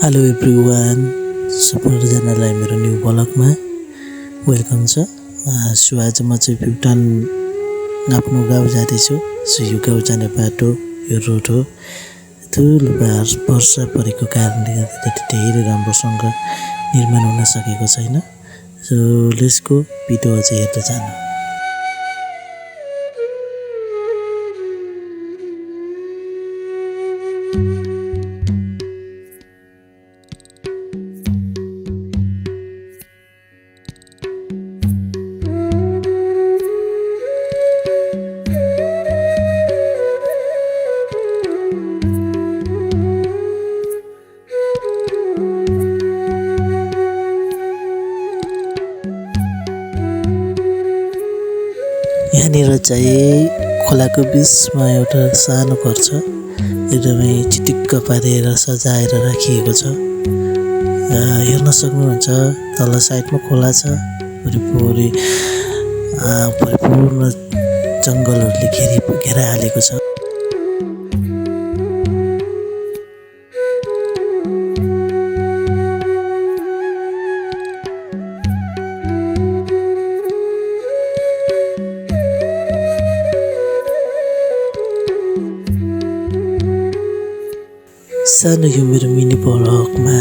Hello everyone, सबैजनालाई मेरो new ब्लगमा welcome छ। सो आज म चाहिँ भुटान आफ्नो गाउँ जाँदैछु। सो यो गाउँ जाने बाटो यो रोड हो। ठुलो वर्षा परेको कारणले गर्दा धेरै राम्रोसँग निर्माण हुन सकेको छैन। सो लेट्स गो भिडियो अझै हेर्दै जानु। यहाँनिर चाहिँ खोलाको बिचमा एउटा सानो घर छ, एकदमै चिटिक्क पारेर सजाएर राखिएको छ। हेर्न सक्नुहुन्छ तल साइडमा खोला छ, वरिपरि परिपूर्ण जङ्गलहरूले घेराइहालेको छ। सानो यो मेरो मिनी ब्लगमा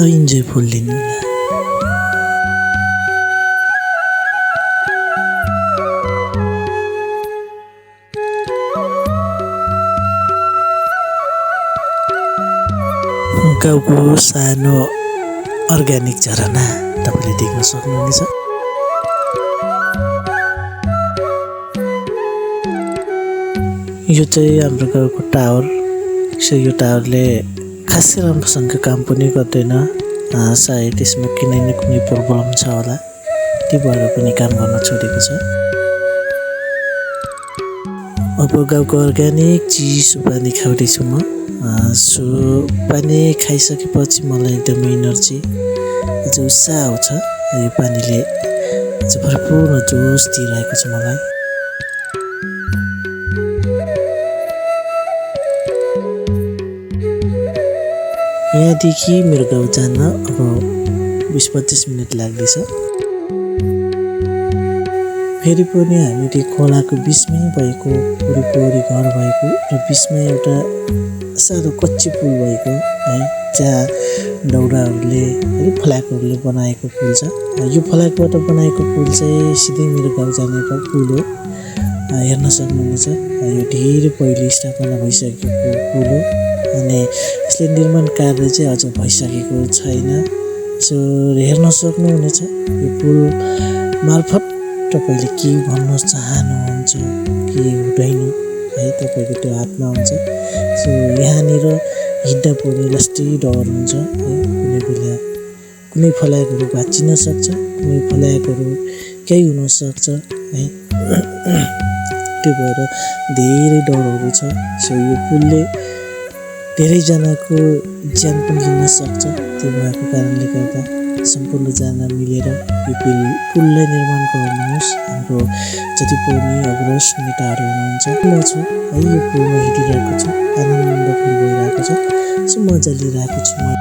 इन्जोय फुल लिनु होला। गाउँको सानो अर्ग्यानिक झरना तपाईँले देख्न सक्नुहुनेछ। यो चाहिँ हाम्रो गाउँको टावर। सो यो टावरले खासै राम्रोसँग काम पनि गर्दैन। सायद यसमा कुनै प्रब्लम छ होला, त्यो भएर पनि काम गर्न छोडेको छ। अब गाउँको अर्ग्यानिक चिसो पानी खाउँदैछु म। सो पानी खाइसकेपछि मलाई एकदमै इनर्जी अझ उत्साह आउँछ। यो पानीले भरपूर्ण जोस दिइरहेको छ मलाई। यहाँदेखि मेरो गाउँ जान अब 20-25 मिनट लाग्दैछ। फेरि पनि हामीले खोलाको बिचमै भएको वरिपरि घर भएको र बिचमा एउटा सानो कच्ची पुल भएको है, जहाँ दाउराहरूले फ्ल्यागहरूले बनाएको पुल छ। यो फ्ल्यागबाट बनाएको पुल चाहिँ सिधै मेरो गाउँ जाने पुल हो। हेर्न सक्नुहुन्छ यो धेरै पहिले स्थापना भइसकेको पुल हो अनि यसले निर्माण कार्य चाहिँ अझ भइसकेको छैन। सो हेर्न सक्नुहुनेछ यो पुल मार्फत तपाईँले के भन्न चाहनुहुन्छ के हुँदैन है, तपाईँको त्यो हातमा हुन्छ। सो यहाँनिर हिँड्दा पनि लास्टै डर हुन्छ है, कुनै बेला कुनै फ्ल्यागहरू भाँचिन सक्छ, कुनै फ्ल्यागहरू केही हुनसक्छ है। त्यो भएर धेरै डरहरू छ। सो यो पुलले धेरैजनाको ज्यान पनि लिन सक्छ। त्यो भएको कारणले गर्दा सम्पूर्णजना मिलेर यो पुललाई निर्माण गर्नुहोस्। हाम्रो जति पनि अग्रज नेताहरू हुनुहुन्छ, म छु है, यो पुलमा हिँडिरहेको छु, आनन्दफुल भइरहेको छ। सो मजा लिइरहेको छु म।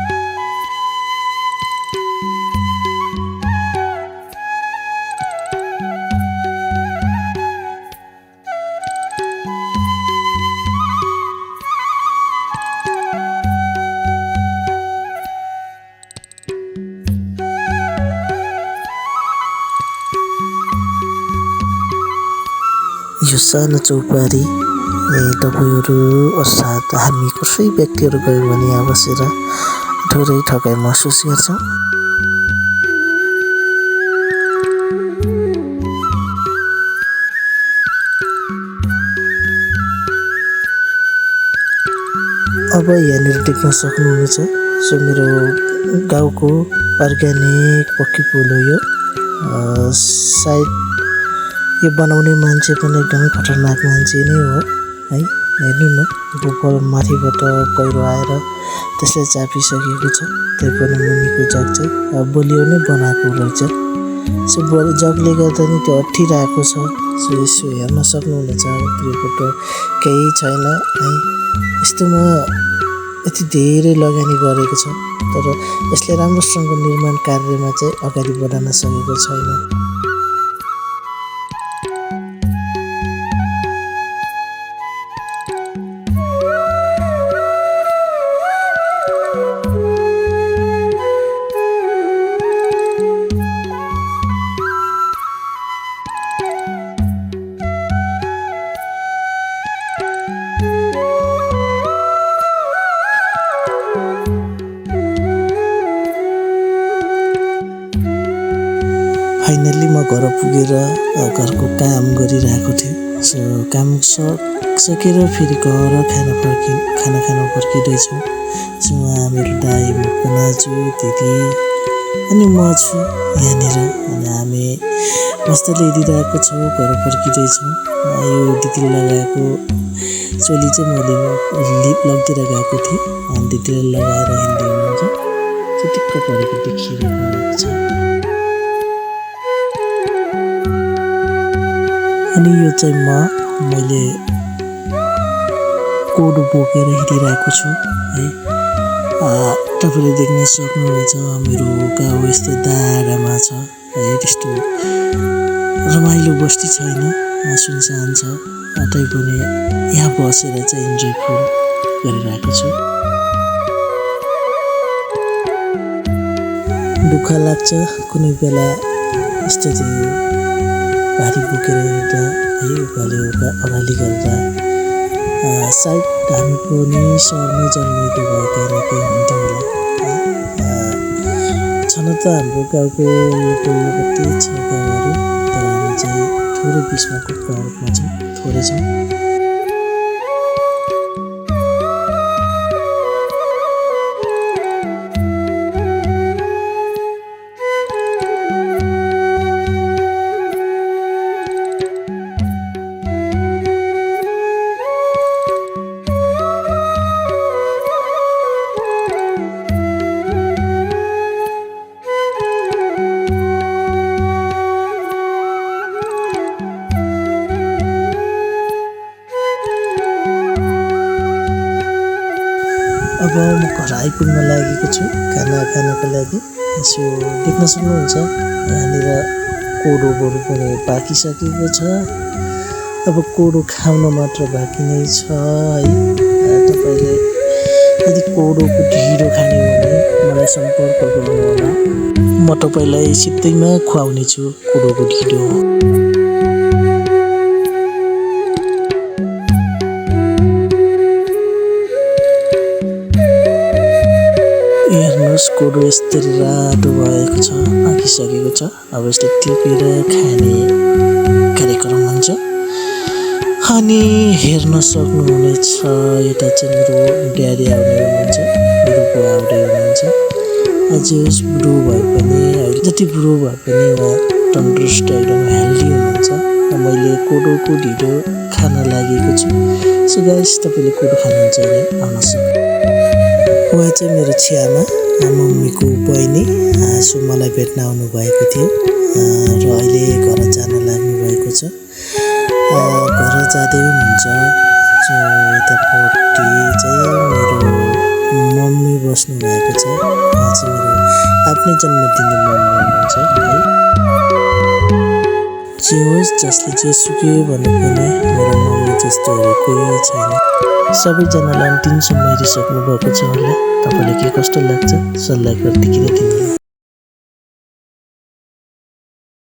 यो सानो चौपारी तपाईँहरू अर्थात् हामी कसै व्यक्तिहरू गयौँ भने यहाँ बसेर थोरै ठकाइ महसुस गर्छौँ। अब यहाँनिर देख्न सक्नुहुनेछ सो मेरो गाउँको अर्ग्यानिक पक्की पुल हो यो। सायद यो बनाउने मान्छे पनि एकदमै खतरनाक मान्छे नै हो है। हेर्नु न, गोबर माथिबाट पहिरो आएर त्यसलाई चापिसकेको छ। त्यही पनि मुनिको जग चाहिँ बलियो नै बनाएको रहेछ। सो जगले गर्दा नि त्यो अट्ठिरहेको छ। सो यसो हेर्न सक्नुहुनेछ, भित्रपट्ट केही छैन है। यस्तोमा यति धेरै लगानी गरेको छ तर यसले राम्रोसँग निर्माण कार्यमा चाहिँ अगाडि बढाउन सकेको छैन। फाइनल्ली म घर पुगेर घरको काम गरिरहेको थिएँ। सो काम सकेर फेरि घर खाना खान फर्किँदैछौँ। सो उहाँ मेरो दाइ नाजु दिदी अनि म छु यहाँनिर अनि हामी मजाले हेरिरहेको छौँ। घर फर्किँदैछौँ। यो दिदीले लगाएको चोली चाहिँ मैले लगतिर गएको थिएँ अनि दिदीले लगाएर हिँड्दै हुनुहुन्छ। चिटिक्क परेको देखिरहेको छ। अनि यो चाहिँ मैले कोडो बोकेर हिँडिरहेको छु है। तपाईँले देख्न सक्नुहुन्छ मेरो गाउँ यस्तो दारामा छ है। त्यस्तो रमाइलो बस्ती छैन, सुनसान छ। तैपनि यहाँ बसेर चाहिँ इन्जोय फुल गरिरहेको छु। दुःख लाग्छ कुनै बेला यस्तो चाहिँ भारी बोकेर हिँड्दा है। उकालो अगाडि गर्दा सायद हामी पनि सहरमै जन्मेको भए केही न केही हुन्थ्यो होला है। छन त हाम्रो गाउँको कति छ गाउँहरू तर हामी चाहिँ थोरै बिचमा गाउँमा छौँ, थोरै छौँ। अब म घर आइपुग्न लागेको छु खाना खानको लागि। यसो देख्न सक्नुहुन्छ यहाँनिर कोडोहरू पनि पाकिसकेको छ। अब कोडो खाउन मात्र बाँकी नै छ है। तपाईँले यदि कोडोको ढिँडो खाने हो भने मलाई सम्पर्क गर्नु होला। म तपाईँलाई सिधैमा खुवाउने छु कोडोको ढिँडो। हेर्नुहोस् कोडो यस्तरी रातो भएको छ, पाकिसकेको छ। अब यसले टिपेर खाने कार्यक्रम हुन्छ। अनि हेर्न सक्नुहुनेछ यता चाहिँ मेरो ड्याडी आउने हुनुहुन्छ, मेरो बुवा आउने हुनुहुन्छ। अझै होस् बुढो भए पनि जति बुढो भए पनि उहाँ तन्दुरुस्त एकदम हेल्दी हुनुहुन्छ। मैले कोडोको ढिँडो खान लागेको छु। सो गाइस तपाईँले कोडो खानुहुन्छ भने आउन सक्नुहुन्छ। उहाँ चाहिँ मेरो छ्यामा मम्मीको बहिनी। सो मलाई भेट्न आउनुभएको थियो र अहिले घर जान लाग्नु भएको छ। घर जाँदै हुनुहुन्छ। सो यतापट्टि चाहिँ मेरो मम्मी बस्नु भएको छ। उहाँ चाहिँ मेरो आफ्नै जन्म दिने मम्मी हुनुहुन्छ है। जे होस् जसले जे सुक्यो भन्नु पनि मेरो मम्मी जस्तोहरू कोही छैन। सबैजनालाई अन्तिमसम्म हेरिसक्नु भएको छ होला। तपाईँलाई के कस्तो लाग्छ सल्लाह गरिदिनु होला।